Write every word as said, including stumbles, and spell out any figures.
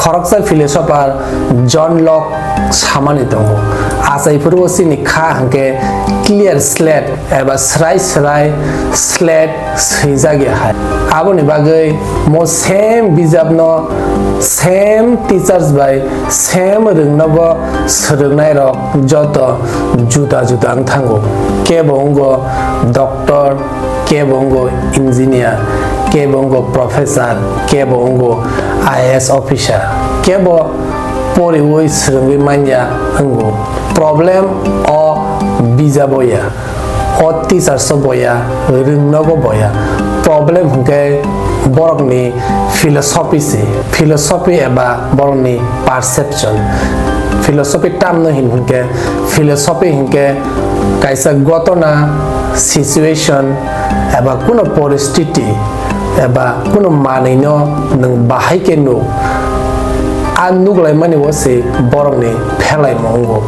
Khoroksa philosopher John Locke samani tongo, achai phuru o chini kha hwnkhe clear slate eba srai srai slate swijak ya hai. Aboni bagwi mo same bijapno same teachers bai same rwngnobo swrwngnairok joto juda juda wng thango. Kebo wngo doctor, kebo wngo engineer, kebo wngo professor, kebo wngo I A S officer, kebo poriwi swrwngwi manya wngo. Problem o bijabo ya, o teachers o boya, rwngnogo boya. Problem hwnkhe borokni philosophy se, philosophy eba borokni perception. Philosophy tamno hin hwnkhe, philosophy hwnkhe kaisa gotona, situation eba kuno poristiti eba kuno manwino nwng bahai khe nuk, a nuklaimani o se borokni phelaimo wngo.